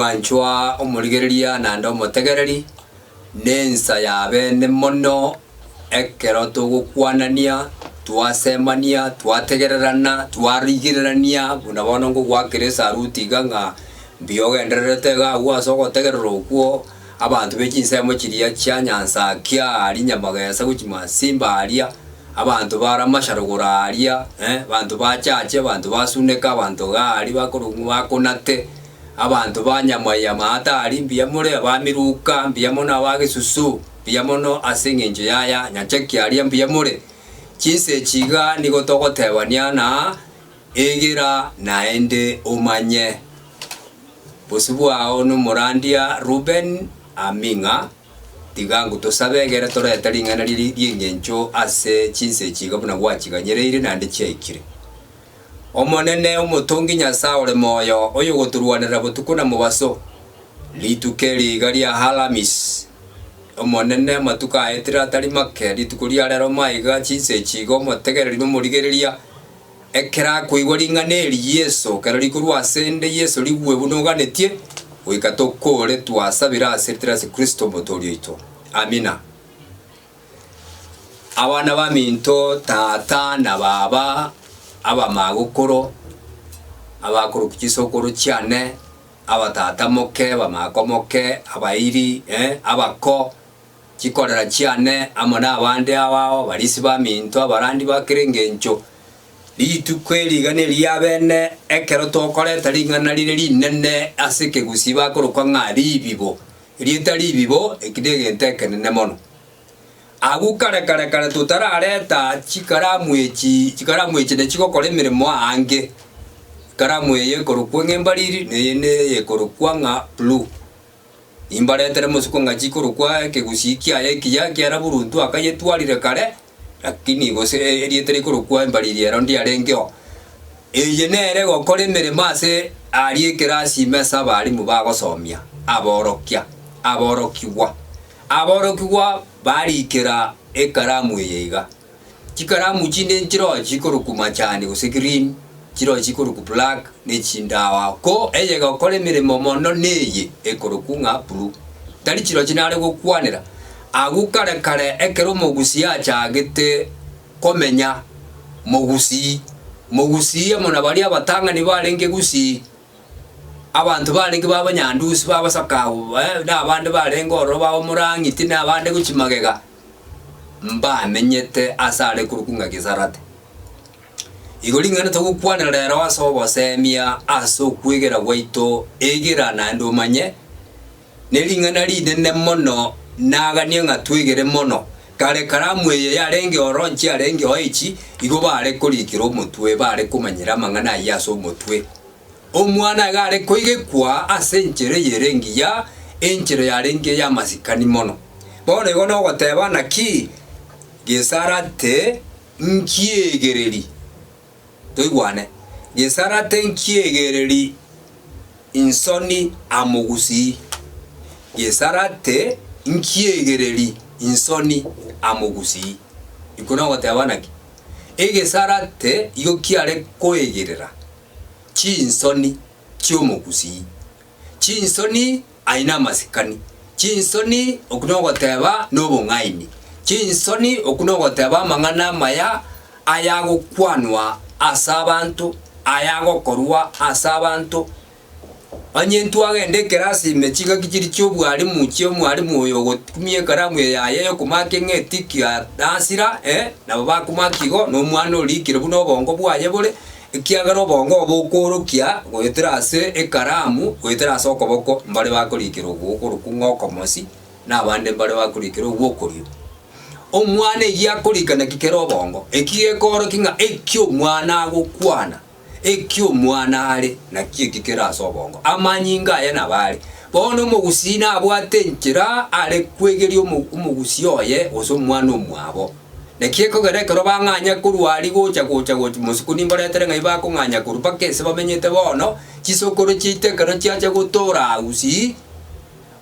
Omwanchwa omorigereria naende omotegereri, nensa y'abeene mono ekero togokwanania, twasemania, twategererana, twarigererania buna bono ngogoakera esaruti iga ng'a mbuya ogendererete iga agwo ase ogotegerera okwo, abanto be chinsemo chiria chia Nyansakia aria Nyamagesa gochia Masimba aria, abanto bare amasharogoro aria, abanto ba Chache, abanto ba Suneka, abanto iga aria bakorokwa ba Konate, abanto ba Nyamaiya Maata aria mbuya more, aba Miruka mbuya mono, aba Gesusu mbuya mono ase eng'encho yaya Nyacheki aria mbuya more. Chinsa echi iga nigo togotebania na egera naende omanye. Bosio bwao nomorandia Reuben Aming'a. Tiga ngotosabe egere torete ring'ana riria ri'engencho ase chinsa echi iga buna gwachiganyereire naende chiaikire. Omonene, Omotongi Nyasae ore moyo, oyogotorwanerera botuko na mobaso, rituko eri iga ria Halamis, Omonene, amatuko aetire atari make, rituko ria rero maiga chinsa echi iga omotegereri na omorigereria, Ekero akoigwa ring'ana eri Yeso, ekero rikorwa ase 'nde Yeso rigwe buna oganetie, goika tokore twasabire ase ritera ase Kristo Omotoori oito. Amina. Abana baminto, tata na baba, abamagokoro, abakorokwa chisokoro chiane, abatata moke, abamako moke, abairi, eh, abako, Chikorera chiane amo nabande abao, abarisi baminto, abarandi ba kera engencho. Rituko eri iga neriabene, ekero tokoreta ring'ana rire rinene ase ekegusii bakorokwa ng'a ribibo. Erieta ribibo, eki negento ekenene mono. Agwo kare kare kare totarareta chikaramu echi, chikaramu echi nachigokora emeremo aange. Ekaramu eye ekorokwa ng'a embariri, na eye neye ekorokwa ng'a blue. Nimbaretere mosiko ng'a chikorokwa ekegusii kiaye ekiya, ekiagera buruntu akayetwarire kare, lakini gose erieta rikorokwa embariri ero ndiarengeo. Eye nere egokora emeremo ase aria ekerasi ime ase abalimu bagosomia aborokia, aborokigwa. Aborokigwa barikera ekaramu eye iga. Chikaramu chinde nchiroo chikorokwa machani gose green, chiroo chikorokwa black, ne echinde ao ao. Ko eye egokora emeremo mono neye ekorokwa ng'a blue. Tari chirochio nare gokwanera. Agwo kare kare ekero omogusii achagete komenya mogusii, mogusii amo na baria abatang'ani barenge gusii, abanto barenge b'abanyandusi b'abasakau na abande barenge ororo b'abamorang'iti na abande gochia magega. mbamenyete ase are korokwa ng'a Gesarate. Igo ring'ana togokwanera rero ase obosemia ase okwegera gwaito, egera naende omanye, nering'ana rinene mono naganie ng'a twegere mono. Kare karamu eye yarenge ororo nchiarenge oo echi, igo bare korikera omotwe, bare komanyera amang'ana ayio ase omotwe. Omwana iga are koigekwa ase enchera eyere engiya, enchera yarenge ey'amasikani mono. Bono igo nogoteba naki gesarate nkiegereri, toigwane, gesarate nkiegereri insoni amogusii, gesarate nkiegereri insoni amogusii. Iko nogoteba naki? Egesarate igo kiare koegerera chinsoni chi'omogusii. Chinsoni aye namasikani, chinsoni okwo nogoteba nobong'aini, chinsoni okwo nogoteba amang'ana amaya ayagokwanwa ase abanto, ayagokorwa ase abanto. Onye ntwagenda ekerasi ime chingaki chiria chi'obwalimu chi'omwalimu oyo ogotumia ekaramu eye yaye yokomaka ng'a etiki nasira eh, nabo bakomaka igo, na omwana orikire buna obongo bwaye bore, Ekiagera obongo obo bokoorokia goetera ase ekaramu, goetera ase okoboko, mbare bakorikera ogwo ng'a okomosi, na abande mbare bakorikera ogw'okorio. Omwana eyio akorika naki kere obongo, eki gekoorokia ng'a eki omwana agokwana, eki omwana are, naki eki kere ase obongo. Amanyinga aye nabo are. Bono omogusii nabwate enchera are kwegeria omo omogusii oye gose omwana omwabo. Naki ekogera ekero bang'anya korwa aria gocha gocha gocha mosiko nimbaretere ng'ai bakong'anya korwa mpaka ase bamenyete bono, chisokoro chiaito ekero chiacha gotoora gusii,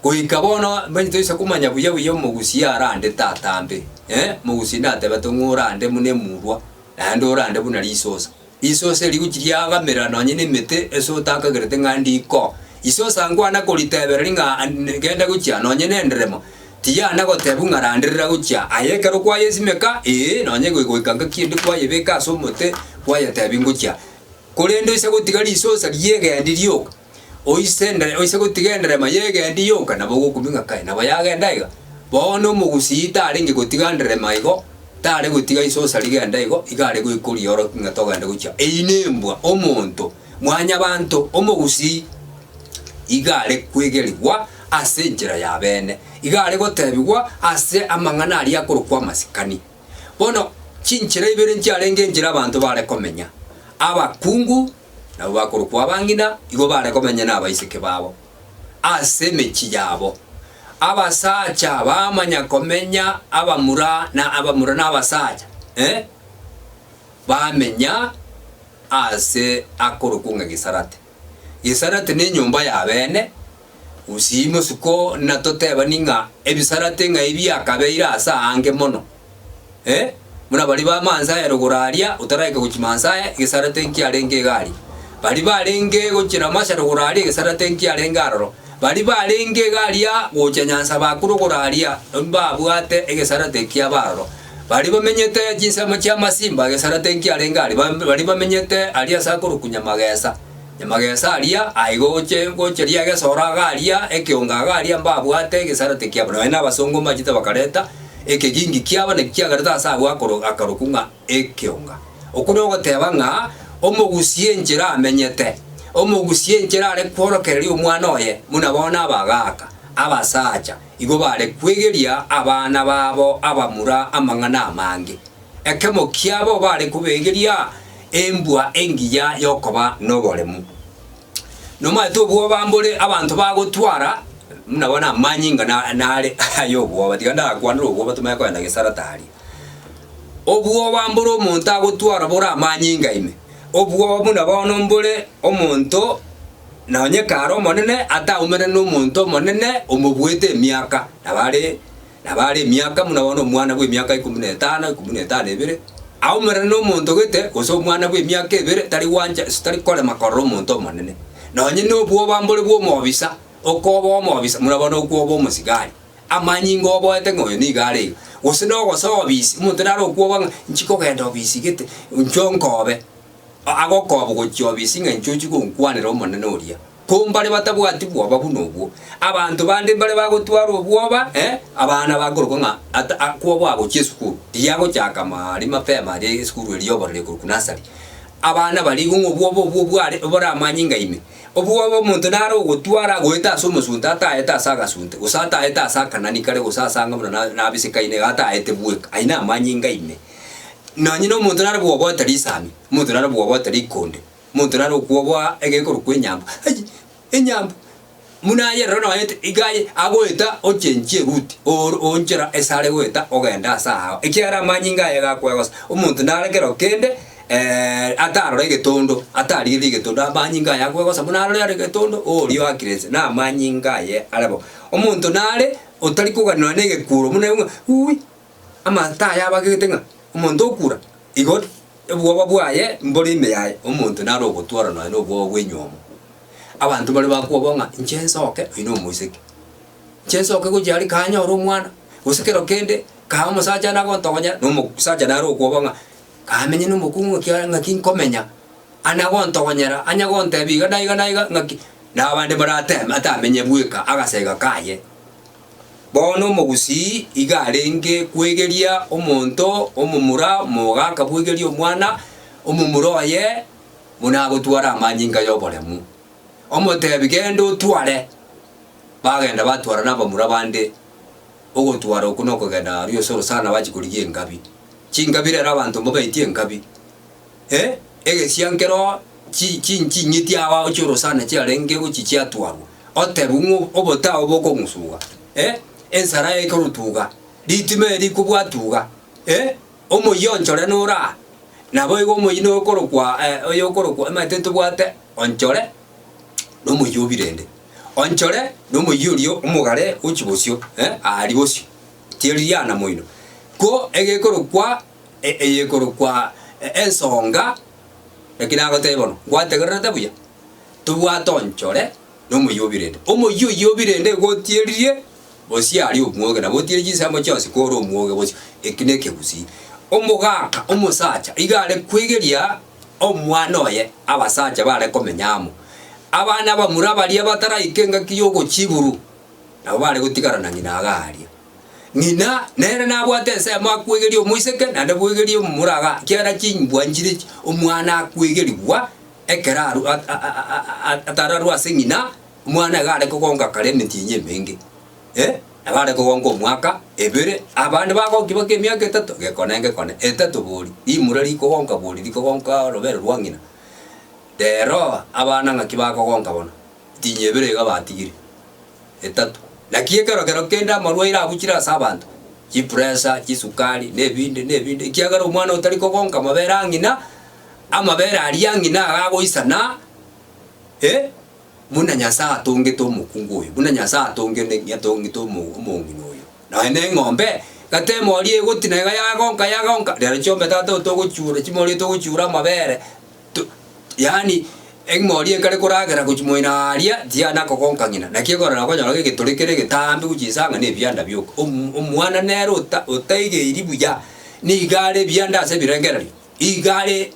goika bono manyete toisa komanya buya buya omogusii arandete atambe eh, omogusii natebete ng'a orande buna emurwa, naende orande buna risosa. Risosa eri gochia riagamera nonye na emete ase otakagerete ng'a ndiko. Isosa nkwana koritebereria ng'a genda gochia nonye nenderemo, tiyana gotebwa ng'a randerera gochia. Aye ekero kwayesimeka, ee, nonye goika ngaki ende kwayebeka ase omote kwayetebia ngochia. Korende oise gotiga risosa ri'egendi rioka, oise oise gotiga enderema y'egendi yoka, nabo ogokumia ng'a kai, nabo yagenda iga. Bono omogusii tarenge gotiga nderema igo, tare gotiga isosa rigende igo, iga are goika oriorokia ng'a togende gochia. Eyio nembwa, omonto, mwanyabanto, omogusii iga are kwegerigwa ase enchera ya bene, iga are gotebigwa ase amang'ana aria akorokwa amasikani. Bono chinchera ibere nchiarenge enchera abanto bare komenya, abakungu nabwo bakorokwa abang'ina, igo bare komenya nabaiseke babo ase emechie yabo. Abasacha bamanya komenya abamura na abamura na abasacha, eh, bamenya ase akorokwa ng'a Gesarate. Gesarate nenyomba y'abene, gusii mosuko natotebani ng'a ebisarate ng'a ebi akabeire ase aange mono, eh, buna baria ba Mansae rogoro aria, otaraika gochia Mansae, egesarate nkiarenge iga aria. Baria barenge gochia Ramasha rogoro aria, egesarate nkiarenge aroro. Baria barenge iga aria gochia Nyansabaku rogoro aria, mbabwate egesarate kiabo aroro. Baria bamenyete chinsemo chi'amasimba, egesarate nkiarenge aria, baria bamenyete aria ase akorokwa Nyamagesa, Nyamagesa aria, aye goche gocha ria egesoro iga aria, ekeonga iga aria mbabwate egesarate kiabo. Nonya na abasongo mbachete bakareta ekegingi kiabo naki kiagerete ase abwo akoro akarokwa ng'a ekeonga. Okwo nogoteba ng'a omogusia enchera amenyete, omogusia enchera are kworokereria omwana oye buna bono abagaaka, abasacha, igo bare kwegeria abana babo abamura amang'ana amange. Ekemo kiabo bare kobegeria embwa engiya y'okoba noboremu. Nomaete obwoba mbore abanto bagotwara, buna bono amanyinga nare ay'obwoba, tiga ndakwanere obwoba tomanye kogenda gesarata aria. Obwoba mbore omonto agotwara bore amanyinga ime, obwoba buna bono mbore omonto nonye kare omonene ataumerane nomonto omonene omobuete emiaka, nabo are Nabo are emiaka buna bono omwana bw'emiaka ikomi na etano, ikomi na etano ebere, aumerane nomonto gete, gose omwana bw'emiaka ebere, tari gwancha ase tari korema korora omonto omonene. Nonye nobwoba mbore bw'omobisa, okoba omobisa, buna bono okwoba omosigari, amanyinga oboete ng'a oyo nigo are iga, gose nogosoa obisi, omonto nare okwoba ng'a inchi kogenda obisi gete, inchuo nkobe, agokoba gochia obisi ng'a inchuo ochie gonkwanera omonene oria. Ko mbare batabwati bwoba buna obwo. Abanto bande mbare bagotwara obwoba, eh, abana bakorokwa ng'a ata a kwoboa gochia esukuru, riria agochaka maari mapema aria esukuru eria y'oboreri ekorokwa nursery. Abana baria igo ng'a obwoba obwo bware bore amanyinga ime. Obwoba omonto nare ogotwara goeta ase omosunte ataete ase agasunte, gose ataete ase akanani kare gose ase anga buna na nabisekaine iga ataete bweka, ayio namanyinga ime. Nonye na omonto nare bwoboete risami, omonto nare bwoboete rikonde. Omonto nare okwoboa egekorokwa enyambu, Aye, enyambu! Buna aye rero noete iga aye agoeta ochenchie eruti or onchera ase are goeta ogende ase aao, ekiagera amanyinga aye gakwegosa. Omonto nare kero kende atarora egetondo, atarigereria egetondo amanyinga aye akwegosa buna arore are egetondo oria oakire inse, na amanyinga aye are bo. Omonto nare otari koganera na egekuro buna ng'a uuwi, amato aya abagete ng'a omonto okura, igo Obwoba bwaye mbore ime yaye, omonto nare ogotwara nonya nobwoba bw'enywomo. Abanto baria bakwoboa ng'a inche nsoke, oyio nomoiseke, inche nsoke gochia aria kanyore omwana, gose kero kende kaa omosacha nagontogonyera, na omosacha nare okwoboa ng'a kamenye na omokungu ng'aki are ng'aki nkomenya, ana gontogonyera, anya gontebia iga na iga na iga ng'aki, na abande barateme atamenye bweka agasega kaye. Bono omogusii iga arenge kwegeria omonto omomura omogaka bwegeria omwana omomura oye buna agotwara amanyinga y'oboremu. Omotebi genda otware, bagenda batwara nabamura bande, ogotwara okwo nokogenda aria ase orosana bachia korigia engabi. Chingabi rero abanto mbabaetie engabi, eh, egesia nkero chi chi ching'iti aba chi'orosana chiarenge gochia chiatwarwa. Otebwe ng'a obotao bokong'usuga, eh, ensara ekorutuga, ritima eri rikobwatuga, eh, omoyio onchore nore aa. Naboigo omoyio nokorokwa oyokorokwa omanyete ntobwate onchore na omoyio o birende. Onchore na omoyio oria omogare gochia bosio, eh, aria bosio, tieri riana moino. Ko egekorokwa eyekorokwa ensonga, naki nagotebia bono, ngwategererete buya? Tobwate onchore. Na omoyio o birende. Omoyio oyio o birende igo otieririe bosio aria omwoge, nabo otiere chinsemo chionsi kore omwoge bosio. Eki nekegusii. Omogaka omosacha iga are kwegeria omwana oye abasacha bare komenya amo. Abana abamura baria bataraika engaki y'ogochiburu, nabo bare gotigara na ng'ina iga aria. Ng'ina nere nabwate ensemo akwegeria omoiseke, naende bwegerie omomura iga, ekiagera chimbwa nchire omwana akwegerigwa ekero aru atararwa ase ng'ina, omwana iga are kogonka kare emetienyi emenge, eh, nabo are kogonka omwaka, ebere, abande bagokia mpaka emiaka etato, gekone ngekone, etato bori, rimura rikogonka bori rikogonka orobere rwa ng'ina. Rero abana ng'aki bakogonka bono, etienyi ebere iga batigire. etato. Naki ekero kero kende amarwaire abuchire ase abanto, chipresa, chisukari, na ebinde, na ebinde, ekiagera omwana otari kogonka amabere a ng'ina, amabere aria a ng'ina iga agoisana, eh, buna Nyasae atongete omokungu oyo, buna Nyasae atongene atongete omo omong'ina oyo. Nonya na eng'ombe, gati emori egotina iga yagonka yagonka, rero chiombe tata otogochiura chimori togochiura amabere, to yaani Eng'ori ekare koragera gochia moino aaria, tiyana kogonka ng'ina. Naki ekorora okonyora egetore kere egetambe gochia inse ang'e nebianda bioka. Om omwana nere ota otaigeiri buya, nigo are ebianda ase ebirengererio, igo are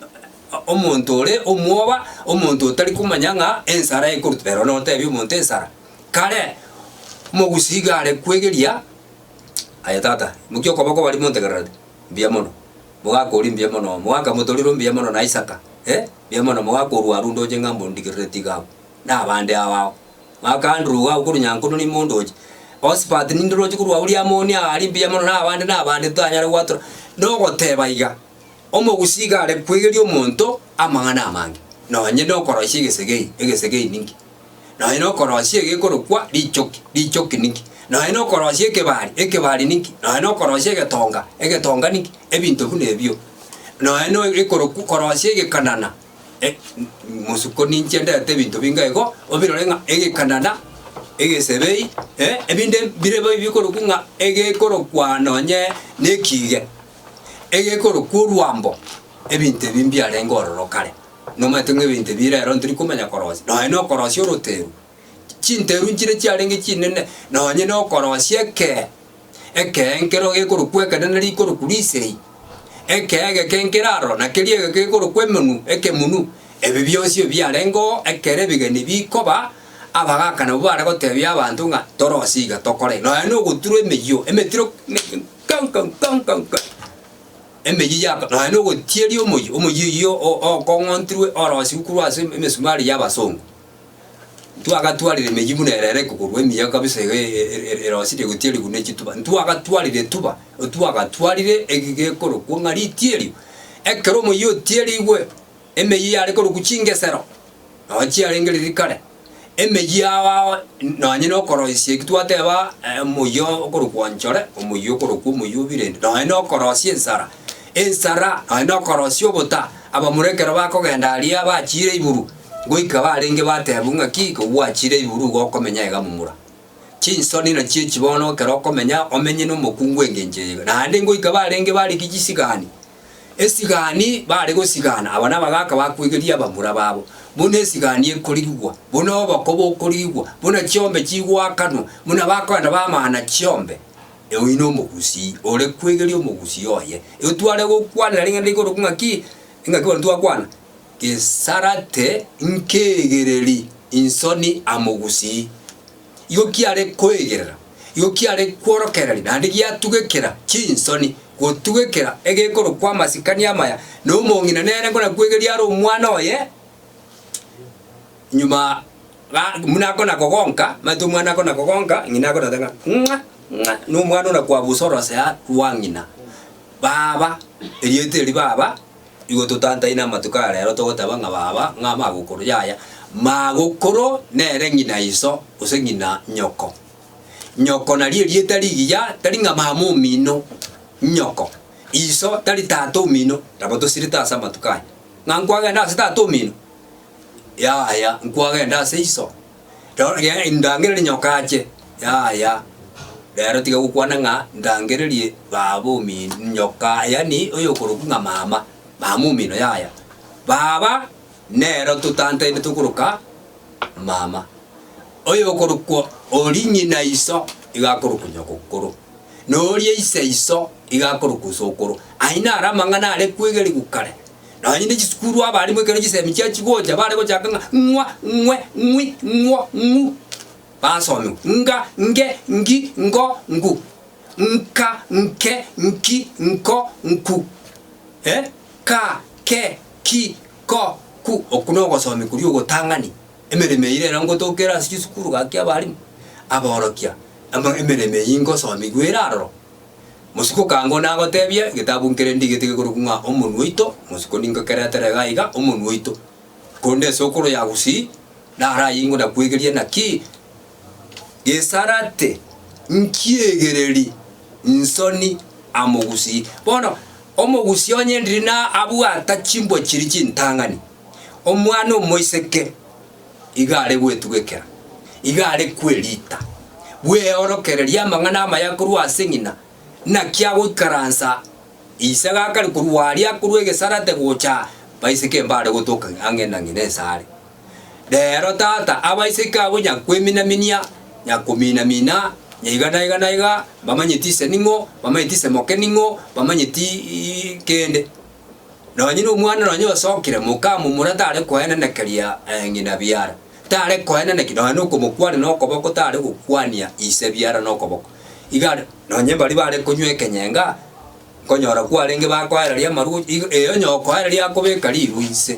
omonto ore omwoba, omonto otari komanya ng'a ensara ekorutwa. Ero notebie omonto ensara. Kare, omogusii iga are kwegeria, aye tata, imokia okoboko baria montegererete, mbuya mono. Mogaka oria mbuya mono, mogaka motoriro mbuya mono na Isaka, eh, mbuya mono mogaka orwa arwo ndoche ng'a mbondigerereti iga abwo, na abande ao ao. Mogaka Andrew iga abwo korwa Nyankono nimondoche, Osbert nindoroche korwa abwo Riamoni aaria mbuya mono na abande na abande totanyare gwatora. Nogoteba iga, omogusii iga are kwegeria omonto amang'ana amange, nonye nokoroisia egesegei, egesegei ninki? Nonya nokorosia egekorokwa richoki, richoki ninki? Nonya nokorosia ekebari, ekebari ninki? Nonya nokorosia egetonga, egetonga ninki? Ebinto buna ebio. Nonya no ekorokwa korosia egekanana, e mosuko ninche ndete ebinto binga igo, obirore ng'a egekanana, egesebei, eh, ebinde mbire bikorokwa ng'a egekorokwa nonye na ekige, egekorokwa orwambo, ebinto ebi mbiarenge ororo kare. Nomanyete ng'a ebinto ebi rero ntori komanya korosia, nonye na okorosia oroteru, chinteru nchire chiarenge chinene, nonye na okorosia ekee, ekee nkero gekorokwa ekenene rikorokwa risei, ekee egeke nkere aroro, na keria egeke gekorokwa emenu, ekemunu, ebi bionsi ebi biarenge oo ekero ebigeni bikoba, abagaka nabwo bare gotebia abanto ng'a torosie iga tokore iga, nonye na ogoturwa emeyio, emetiro nka. Emeyio yaka nonya na ogotieria omoyio, omoyio oyio okong'ontirwe orosigwe korwa ase emesumari y'abasongo. Ntwagatwarire emeyio buna ere ere ekokorwa emiya kabisa iga erosirie gotierigwa ne chituba. Ntwagatwarire etuba, otwagatwarire eki gekorokwa ng'a ritierio. Ekero omoyio otierigwe, emeyio yare korokwa chingesero, nonye chiarenge riria kare. Emeyio ao ao nonye na okoroisia eki twateba omoyio okorokwa onchore, omoyio okorokwa omoyio obirende, nonye na okorosia ensara, ensara nonye na okorosia obota, abamura ekero bakogenda aria bachiire iburu, goika barenge batebwa ng'aki kogwachire iburu igo okomenya iga momura. Chinsoni nachio echi bono ekero okomenya omenye na omokungu engencho eye iga. Naende ngoika barenge barigia chisigani. Esigani bare gosigana, aba nabagaaka bakwegeria abamura babo, buna esigani ekorigigwa, buna oboko bokorigigwa, buna chiombe chigoakanwa, buna bakoenda bamana chiombe. Oyio nomogusii ore kwegeria omogusii oye. Otware gokwanera ring'ana rikorokwa ng'aki? Engaki bono twakwana, Gesarate nkeegereri insoni amogusii. Igo kiare koegerera, igo kiare kworokereria, naende giatugekera chinsoni, gotugekera egekorokwa amasikani amaya, na omong'ina nere nkona kwegeria are omwana oye nyuma ga buna akona kogonka, omanyete omwana akona kogonka, ng'ina akona goteba ng'a ng'a ng'a, na omwana ona kwabusa orosea rwa ng'ina. Baba, erieta eri baba. Igo totantaine amatuko aya rero togoteba ng'a baba ng'a magokoro, yaya, magokoro nere ng'ina iso gose ng'ina nyoko. Nyoko nario erieta rigiya tari ng'a mama omino, nyoko. Iso tari tata omino, nabo tosirete ase amatuko aya. Ng'a nkwagenda ase tata omino? Yaya, nkwagenda ase iso. Ndangererie nyoko ache, yaya, rero tiga gokwana ng'a ndangererie baba omino nyoka yaani oyokorokwa ng'a mama, mama omino yaya. Baba nero totantaine tokoroka mama. Oyokorokwa oria ng'ina iso iga akorokwa nyogokoro, na oria ise iso iga akorokwa sokoro. Ayio naro amang'ana are kwegerigwa kare. Nonye ne chisukuru abarimu ekero chisemi chia chigocha bare gochaka ng'a ng'wa, ng'we, ng'wi, ng'wo, ng'u. Basomiwa nga, nge, ngi, ngo, ngu. Nka, nke, nki, nko, nku. Eh, ka, ke, ki, ko, ku. Okwo nogosomia koria ogotang'ani. Emeremo eyio rero ngotoka ere ase chisukuru gaki abarimu, aborokia, ama emeremo eyio ngosomigwa ere aroro. Mosiko kango nagotebie, egetabu nkere ndigete gekorokwa ng'a omonwa oito, mosiko ningokeretere iga iga, omonwa oito. Korende esokoro ya gusii, naro ayio ingo nakwegeria naki, gesarate nkiegereri nsoni amogusii. Bono, omogusii onye ndiri na abwata chimbwa chiria chintang'ani, Omwana omoiseke iga are gwetugekera, iga are kwerita, bweorokereria amang'ana amaya korwa ase ng'ina, naki agoikaransa ise gakare korwa aria korwa egesarate gocha aa, baiseke mbare gotoka ang'e na ng'ina ensare. Rero tata, abaiseke abwo nyakwemina-minia, nyakomina-mina, nyaiga naiga naiga, mbamanyeti ise ning'o, mbamanyeti ise moke ning'o, mbamanyeti kende. Nonye nomwana nonye osokire mokamomura tare koenenekeria ng'ina biara, tare koenenekia nonye nokomokwania nokoboko tare gokwania ise biara nokoboko. Iga are nonye mbaria bare konywa ekenyenga, nkonyora kwarenge bakoereria amarwa iga eyo onye okoereria akobeka ribu inse.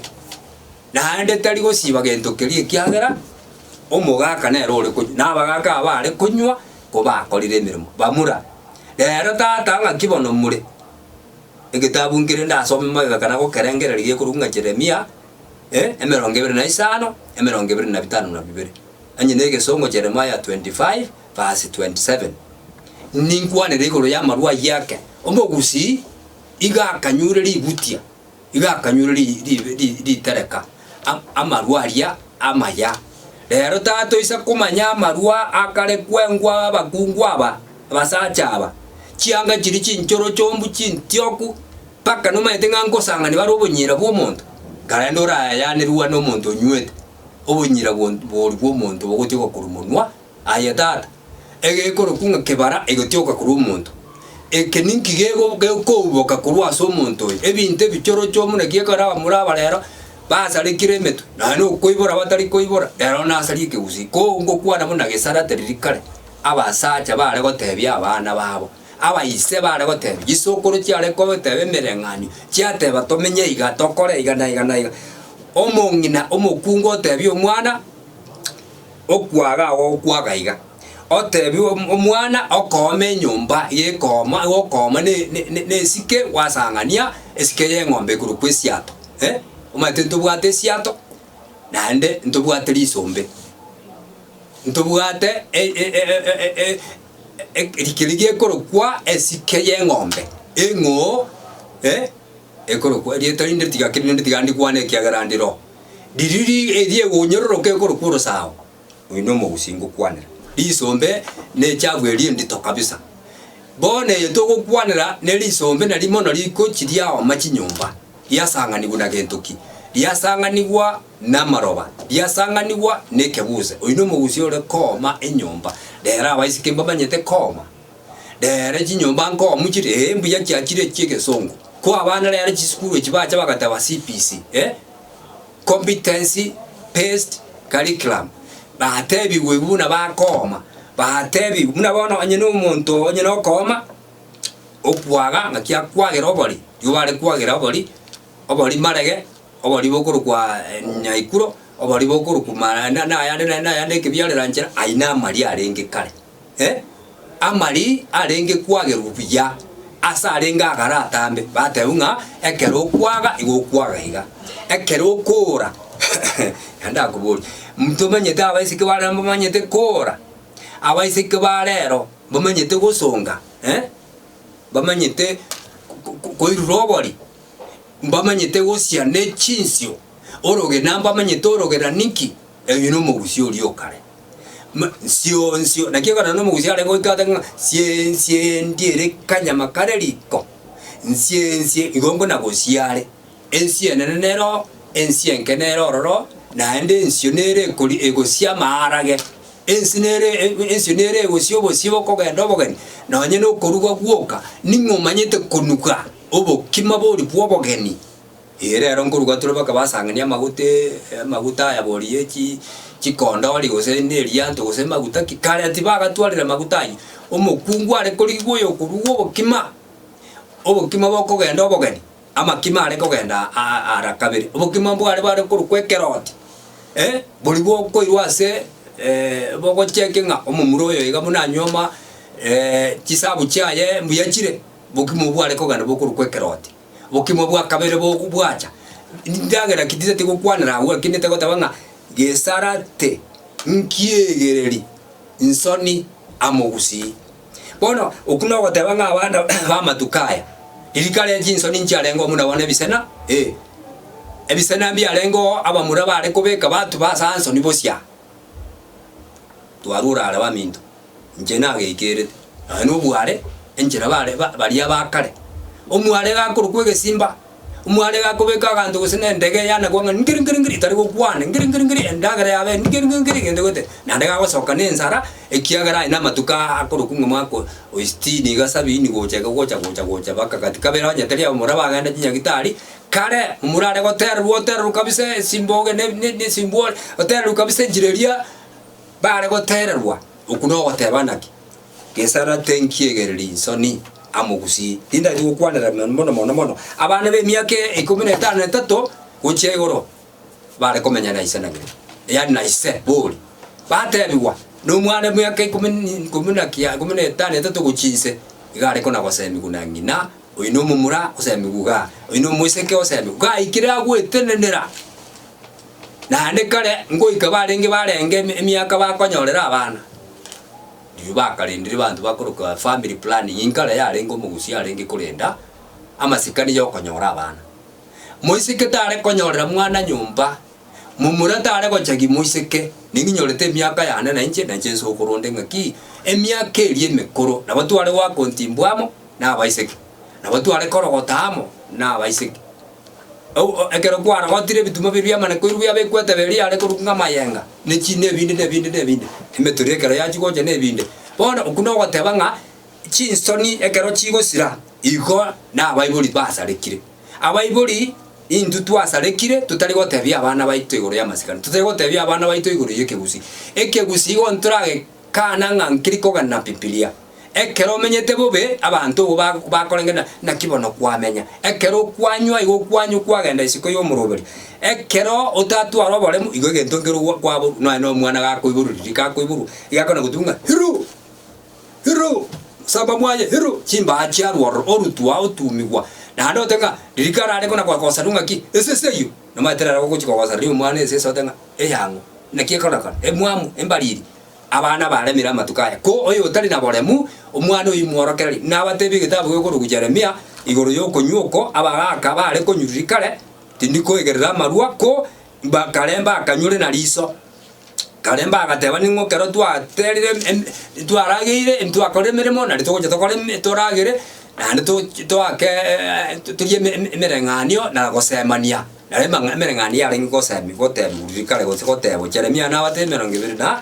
Naende tari gosiba gento keria ekiagera omogaka nere ore konywa, na abagaka aba bare konywa kobakorire emeremo, bamura. Rero tata ng'aki bono more? Egetabu nkere ndasome magega kana gokerengereria gekorokwa ng'a Jeremia, eh, 25, 25 na bibere. Onye na egesongo Jeremiah 25 verse 27. Ninkwanere igoro y'amarwa ayio ake. Omogusii iga akanyure ributia, iga akanyure ri- ri- ri- ritereka, a- amarwa aria amaya. Rero tatoisa komanya amarwa akare kwengwa abakungu aba, abasacha aba, chianga chiria chinchorochombu chintioku, mpaka nomanyete ng'a nkosang'ani bare obonyira bw'omonto, nkarende orayanerwa nomonto onywete, obonyira bwo boria bw'omonto bogotioka korwa monwa Aye tata, egekorokwa ng'a kebara egetioka korwa omonto, eke ninki gego gekouboka korwa ase omonto oyo? Ebinto ebichorocho buna ki ekero abamura aba rero basarekire emetwe, naende okoibora batari koibora, rero nasarie ekegusii. Ko ngokwana buna gesarate riria kare, abasacha bare gotebia abana babo, abaise bare gotebia, chisokoro chiare koteba emereng'anio, chiateba tomenye iga, tokore iga na iga na iga. Omong'ina omokungu otebia omwana. Okwaga agokwaga iga, otebi omwana okooma enyomba gekooma gokooma ne ne ne esike gwasang'ania esike ya eng'ombe ekorokwa esiato eh, omanyete ntobwate esiato, naende ntobwate risombe, ntobwate e- e- e- e- e- e keria gekorokwa esike ya eng'ombe, eng'oo eh, ekorokwa erieta rinde tiga rinde tiga ndikwane ekiagera ndire oo. Ririri eria egonyororoka ekorokwa orosao, oyo nomogusii ngokwanera. Risombe nechafu eria endito kabisa. Bono eye togokwanera ne risombe nari mono rikochi riaoma chinyomba, riasang'anigwa na gento ki? Riasang'anigwa namaroba, riasang'anigwa nekebuse. Oyo nomogusii ore kooma enyomba. Rero abaiseke mbamanyete kooma. Rero chinyomba nkomu chire, ee mbuya chiachire chi'egesongo. Ko abana rero chisukuru echi bacha bagateba CBC, eh, Competency Based Curriculum, batebigwe buna bakooma, batebigwe buna bono onye na omonto onye na okooma, okwaga ng'aki akwagera obori, rirorio bare kwagera obori, obori marege, obori bokorokwa nyaikuro, obori bokorokwa ma na nayande naende nayande ekebiarera nchera, ayio namari arenge kare. Eh, amari arenge kwagerwa buya, ase arenge agare atambe, batebwa ng'a ekero okwaga igo okwaga iga, ekero okoora naende ndakoboria, ntomanyete abaiseke ba rero mbamanyete koora? Abaiseke ba rero mbamanyete gosonga eh, mbamanyete ko- ko- koirura obori, mbamanyete gosia ne chinsio, orogena mbamanyete orogena ninki? Oyio nomogusia oria o kare. Nsio nsio, naki ekero nomogusia arenge goika ate ng'a nsie nsie ndiere kanyama kare riko, nsie nsie igo nkona gosia are. Ensio enene nero, ensio enke nere ororo, naende ensio nere ekori egosia amaarage. Ensi nere ensio nere egosia obosie bokogenda obogeni, nonye nokoruga gwoka, ning'o omanyete konuga obokima boria bw'obogeni? Ee rero nkoruga tore baka basang'ania amaguta amaguta aya boria ye chi chikondori gose ne erianto gose maguta ki, kare tibagatwarire amaguta ayio. Omokungu are korigigwa oyo okoruga obokima, obokima bokogenda obogeni, amakima are kogenda aa ara kabere, obokima mbware bare korokwa ekeroti, eh, boria bokoirwa ase bogocheki ng'a omomura oyo iga buna anyuoma chisabu chiaye mbuya chire, bokima obwo bware kogenda bokorokwa ekeroti. Bokima bwa kabere bogo bwacha, ndagera ki titati gokwanera agwo, lakini tagoteba ng'a gesarate nkiegereri nsoni amogusii. Bono okwo nogoteba ng'a abana b'amatuko aya, riria kare chinsoni nchiarenge buna bono ebisena, eh, ebisena mbiarenge oo abamura bare kobeka batuba ase ansoni bosia. Twarure are baminto, inche nageikerete, nonya na obware, enchera bare ba baria ba kare. Omware gakorokwa egesimba, omware gakobeka aganto gose na endege yanakwa ng'a ngiri ngiri ngiri tari gokwana ngiri ngiri ngiri endagera yabe ngiri ngiri ngiri gento gete, naende gagosoka na ensara, ekiagera aye na amatuko aa akorokwa ng'a omwaka o sitini iga sabini gocha iga gocha gocha gocha mpaka gati kabere onye tari abamura bagenda chinyagitari, kare omura are gotererwa otererwa kabisa esimboge ne ne ne esimbore, otererwa kabisa enchera eria bare gotererwa, okwo nogoteba naki. Gesarate nkiegereri insoni amogusii, tindati gokwanera mono mono mono abana b'emiaka ikomi na etano na etato gochia igoro bare komenya na ise na ng'ina, yaani na ise bori. Batebigwa, nomwana emiaka ikomi ikomi na kia ikomi na etano na etato gochia inse, iga are kona gosemigwa na ng'ina, oyo nomomura osemigwa igaa, oyo nomoiseke osemigwa, gaikire agwetenenera. Naende kare ngoika barenge barenge emiaka bakonyorera abana, riria bakarendire abanto bakoroka family planning inkare yarenge omogusia arenge korenda amasikani ya okonyora abana. Moiseke tare konyorera mwana nyomba, momura tare gochagia moiseke, ning'inyorete emiaka yane na inche, na inche nsokoro onde ng'aki, emiaka eria emekoro nabo tware goaka ontimbu amo na abaiseke, nabo tware korogota amo na abaiseke. Ekero kwarogotire ebituma biria biamana koirwa biabekwa etebe eria yare korokwa ng'a amayenga, ne chi na ebinde na ebinde na ebinde, emetori ekero yachia gocha na ebinde. Bono okwo nogoteba ng'a chinsoni ekero chigosira, igo nabaibori basarekire. Abaibori intwe twasarekire totari gotebia abana baito igoro y'amasikani, totari gotebia abana baito igoro y'ekegusii. Ekegusii igo ntoragekana ng'a nkeri kogenda na bibilia. Ekero omenyete bobe, abanto obo bakoreng'ana, naki bono kwamenya? Ekero okwanywa, igo okwanywa kwagenda isiko y'omoroberi. Ekero otatwara oboremu, igo egento nkere kwaborwa, nonya na omwana gakoiborwa riria gakoiborwa, iga akona goteba ng'a hiru! Hiru! Samba mwaye hiru! Chimbaa chiarwa ororo, orutwa otumigwa. Naende otebe ng'a riria karare kona kogosanwa ng'aki, esese eyio, nomanyete rero ogochia kogosa riria omwana esese otebe ng'a eyang'o, naki ekorekana, emwamu, embariri. Abana baremire amatuko aya, ko oyotari na boremu, omwana oyio mworokererie. Nabatebie egetabu gekorokwa Jeremia igoro y'okonywa oko abagaaka baare konyururia kare, tindi koegerera amarwa, ko kare mbakanyure na riiso. Kare mbagateba ning'o ekero twaterire twarageire, twakorire emeremo, nario togocha tokore toragere, naende toake torie emereng'anio na gosemania. Nario emereng'anio yarenge gosemi gotebigwa riria kare gose gotebwa Jeremia nabatebie emerongo ebere na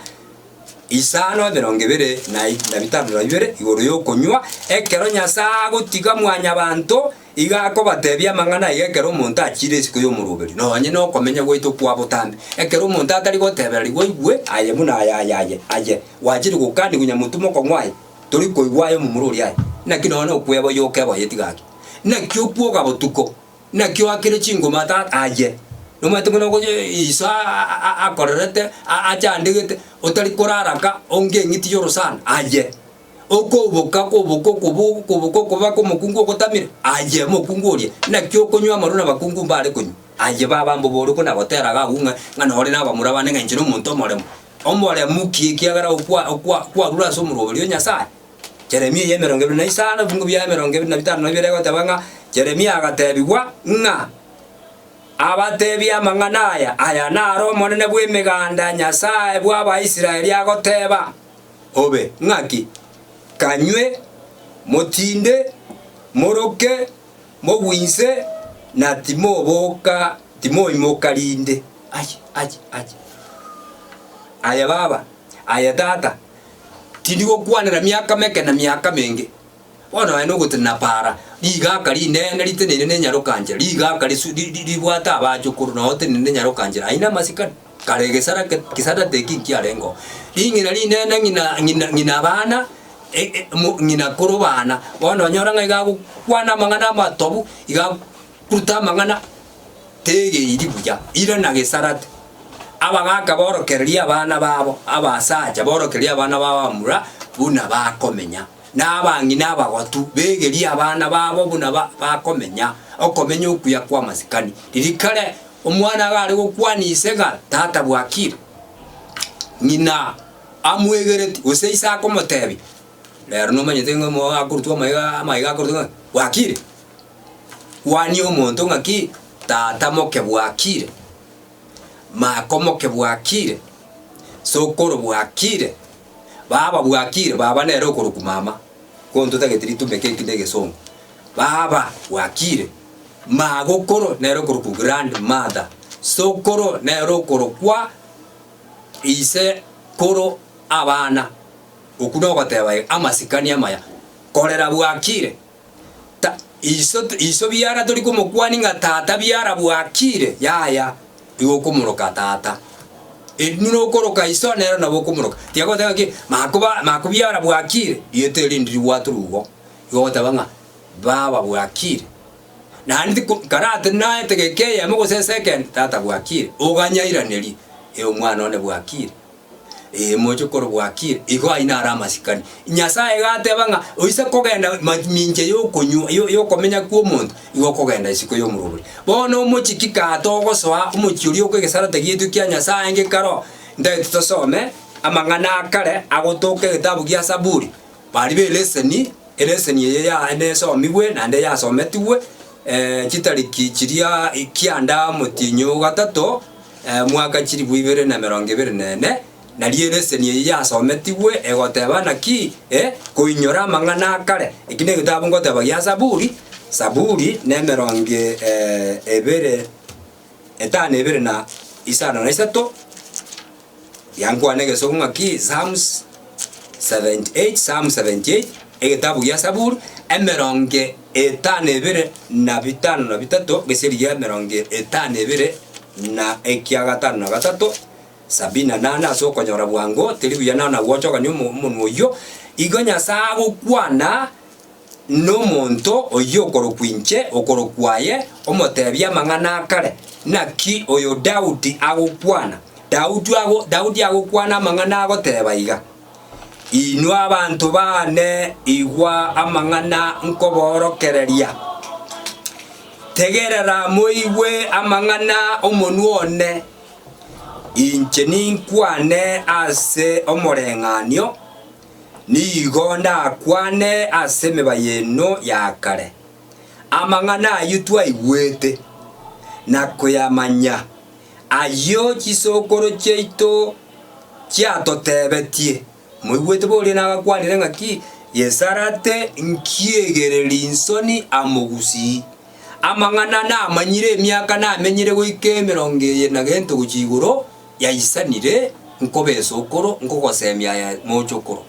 isano emerongo ebere na na bitano na bibere igoro y'okonywa, ekero Nyasae agotiga mwanyabanto iga akobatebia amang'ana aiga ekero omonto achiire isiko y'omoroberi, nonye nokomenya gwaito kwa botambe. Ekero omonto atari gotebererigwa oigwe aye buna aye aye aye aye gwachire gokanigwa nyamotwe mokong'u aye, tori koigwa aye omomura oria aye. Naki nonye okweboyia okeboyetie gaki? Naki okwoga botuko? Naki oakire chingoma tata aye, nomanyete buna iso akorerete achandegete, otari koraraka onge eng'iti y'orosana aye, okoboka okoboka okobo okoboka okoba kwa omokungu ogotamire aye omokungu oria, naki okonywa amarwa na abakungu mbare konywa aye baba mbobore okona gotera iga agwo ng'a ng'a nore na abamura bande ng'a inche na omonto omoremu. Omoremu ki ekiagera okwa okwa kwarure ase omoroberi o Nyasaye? Jeremia emerongo ebere na isano, ebingo biaye emerongo ebere na bitano na bibere egoteba ng'a Jeremia agatebigwa ng'a abatebie amang'ana aya, Aya naro Omonene bw'Emeganda, Nyasae bw'Abaisraeli agoteba, Obe ng'aki, kanywe, motinde, moroke, mogwinse, na timoboka, timoimoka rinde. Aye, aye, aye. Aye baba. Aye tata, tindi gokwanera miaka meke na miaka menge. Bono aye nogotenena para, rigaka rinene riteneine ne enyaroka nchera, rigaka risu ri ri ribwate abachokoro noo oteneine ne enyaroka nchera, aye namasikani. Kare egesara ke gesarate eki nkiarengeo. Ring'ina rinene ng'ina ng'ina ng'ina abana e e mo ng'ina koro bana, bono onyore ng'a iga agokwana amang'ana amatobu, iga akoruta amang'ana tegeiri buya, irana gesarate. Abagaka borokererie abana babo abasacha, borokererie abana babo abamura buna bakomenya, na abang'ina abagotu begerie abana babo buna ba bakomenya, okomenya okuya kw'amasikani. Riria kare omwana iga are gokwania ise ng'a tata bwakire, ng'ina amwegereti gose ise akomotebia, rero nomanyete ng'a omo akorutwa amaiga amaiga akorutwa ng'a bwakire. Kwania omonto ng'aki tata moke bwakire. Makomoke bwakire, sokoro bwakire, baba bwakire, baba nere okorokwa mama, ko ntotageti ritumeke eki na egesongo. Baba bwakire, magokoro nere okorokwa grandmother, sokoro nere okorokwa ise koro abana. Okwo nogoteba iga, amasikani amaya, korera bwakire. Ta, iso, iso biara tori komokwania ng'a tata biara bwakire, yaya, igo okomoroka tata. Eri nokoroka iso nero nabo okomoroka. Tiga goteba ng'aki, makoba makobiara bwakire, rieta eri ndiribwatwe igo. Igo ogoteba ng'a baba bwakire. Naende tiko karate naete geka eyemo gose esecond, tata bwakire, oganyairanerie, eh omwana one bwakire. Ee, mochokoro bwakire, igo ayio naro amasikani. Nyasae iga ateba ng'a oise kogenda mamincha y'okonywa yo y'okomenya kw'omonto, igo okogenda isiko y'omorobori. Bono omochie ki kaa togosoa omochie oria okwa egesarate giaito kia Nyasae ngekaro, ntagete tosome amang'ana a kare agotoka egetabu gia Saburi, baria b'eleseni, eleseni eye ya nesomigwe naende yasometigwe chitariki chiria kianda omotienyi o gatato, Mwaka chilifu ibere na emerongo ebere na ene, nario eleseni eye yasometigwe egoteba naki, eh, koinyora amang'ana a kare. Eki negetabu ngoteba gia Saburi, Saburi nemerongo ebere, etano ebere na isano na isato, yankwana egesogo ng'aki Psalms 78, Psalm 78, egetabu gia Saburi, emerongo etano ebere na bitano na bitato, gese rigia emerongo etano ebere na ekia gatano na gatato, sabini na nane ase okonyora bwango, teri buya nana gwochogania omo omonwa oyio. Igo Nyasae agokwana nomonto oyio okorokwa inche, okorokwa aye, omotebie amang'ana a kare. Naki oyo Daudi agokwana? Daudi ago Daudi agokwana amang'ana agoteba iga, Inwe abanto baane, igwa amang'ana nkoborokereria, tegerera moigwe amang'ana omonwa one. Inche ninkwane ase omoreng'anio, nigo ndakwane ase emebayeno ya kare, amang'ana ayio twaigwete na koyamanya, ayio chisokoro chiaito chiatotebetie. Moigwete boria nabakwanire ng'aki, Gesarate nkiegererie insoni amogusii. Amang'ana namanyire emiaka namenyire goika emerongo eye na gento gochia igoro, yaisanire, nkoba esokoro, nkogosemia aye mochokoro.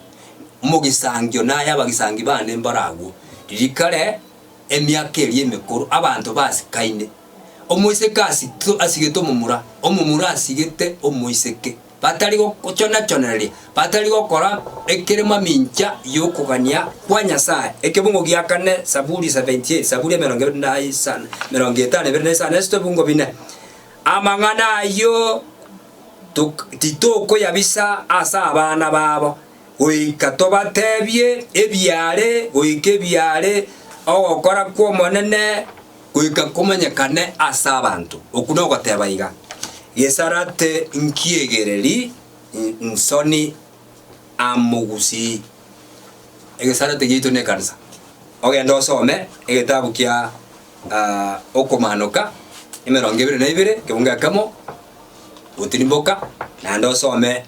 Omogisangio naye abagisangi bane mbare agwo. Riria kare emiaka eria emekoro abanto basikaine. Omoiseke asito asigete omomura, omomura asigete omoiseke, batari gochona-chonereria, batari gokora ekere mamincha y'okogania kwa Nyasae. Ekebungo gia kane, Saburi 78, Saburi emerongo ebere na isano, emerongo etano ebere na isano na isato ebungo bine. Amang'ana ayio tok titokoyabisa ase abana babo, goika tobatebie ebiaare goika ebiaare, ogokora kw'Omonene goika komanyekane ase abanto. Okwo nogoteba iga, Gesarate nkiegereri nsoni amogusii. Egesarate giaito nekanisa. Ogende osome egetabu kia Okomanoka emerongo ebere na ibere ekebungo ekemo, gotirimboka, naende osome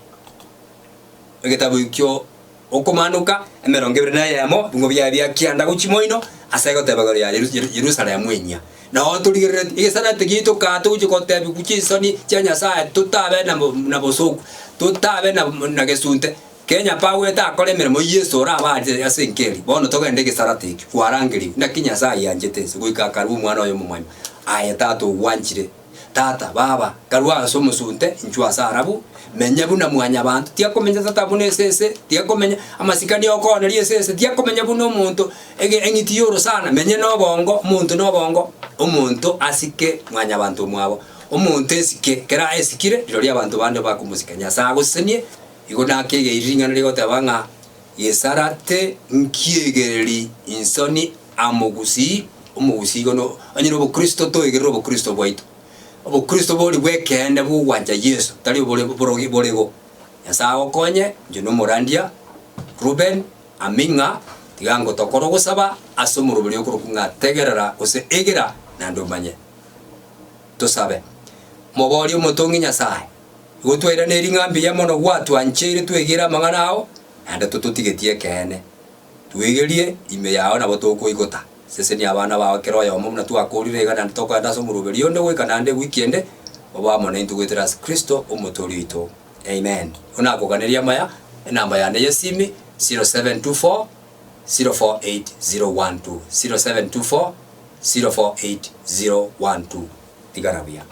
egetabu ekio Okomanoka emerongo ebere na eyemo, ebingo biaye bia kianda gochia moino. Ase egoteba igoro ya Yerusalemu enyia. Nao torigereretie egesarate giaito kaa togochia gotebiwa chinsoni chia Nyasae totabe na bosoku, totabe na gesunte. Kenya pagwete akore emeremo Yeso orabache ase enka eria. Bono togende egesarate ekio kwarangerigwe. Naki Nyasae ayanchete ense goika akarua omwana oye omomoima. Aye tata ogwanchire. Tata, baba, karue ase omosunte, inchuo ase arabu, menya buna mwanyabanto, tiakomenya tata buna esese, tiakomenya amasikani okooneria esese, tiakomenya buna omonto ege eng'iti y'orosana, menye nobongo, omonto nobongo, omonto asike mwanyabanto omwabo, omonto esike, ekero aesikire, rirorio abanto bande bakomosika. Nyasae agosesenie, igo nakegeiri ring'ana rigoteba ng'a gesarate nkiegereri insoni Amogusii, omogusii igo no onye na obokristo toegerere obokristo bwaito. Obokristo bori bw'ekeene bw'ogwancha Yeso, tari obore borogi borego. Nyasae agokonye, inche nomorandia Reuben Aming'a, tiga ngotokore ogosaba ase omoroberi okorokwa ng'a tegerera gose egera naende omanye. Tosabe. Moborie omotong'i Nyasae, igo twairaneirie ng'a mbuya mono gwatwancheire twegere amang'ana ao, naende tototigetie ekeene. Twegerie ime yao nabo tokoigota. Sesenia abana bao kera oyomo buna twakorire iga naende tokoenda ase omoroberi onde goika naende ewiki ende, obe amo naintwe goetera ase Kristo Omotoori oito. Amen. Igo nakoganeria amaya, enamba yane y'esimi, 0724 048 012, 0724 048 012. Tigara buya.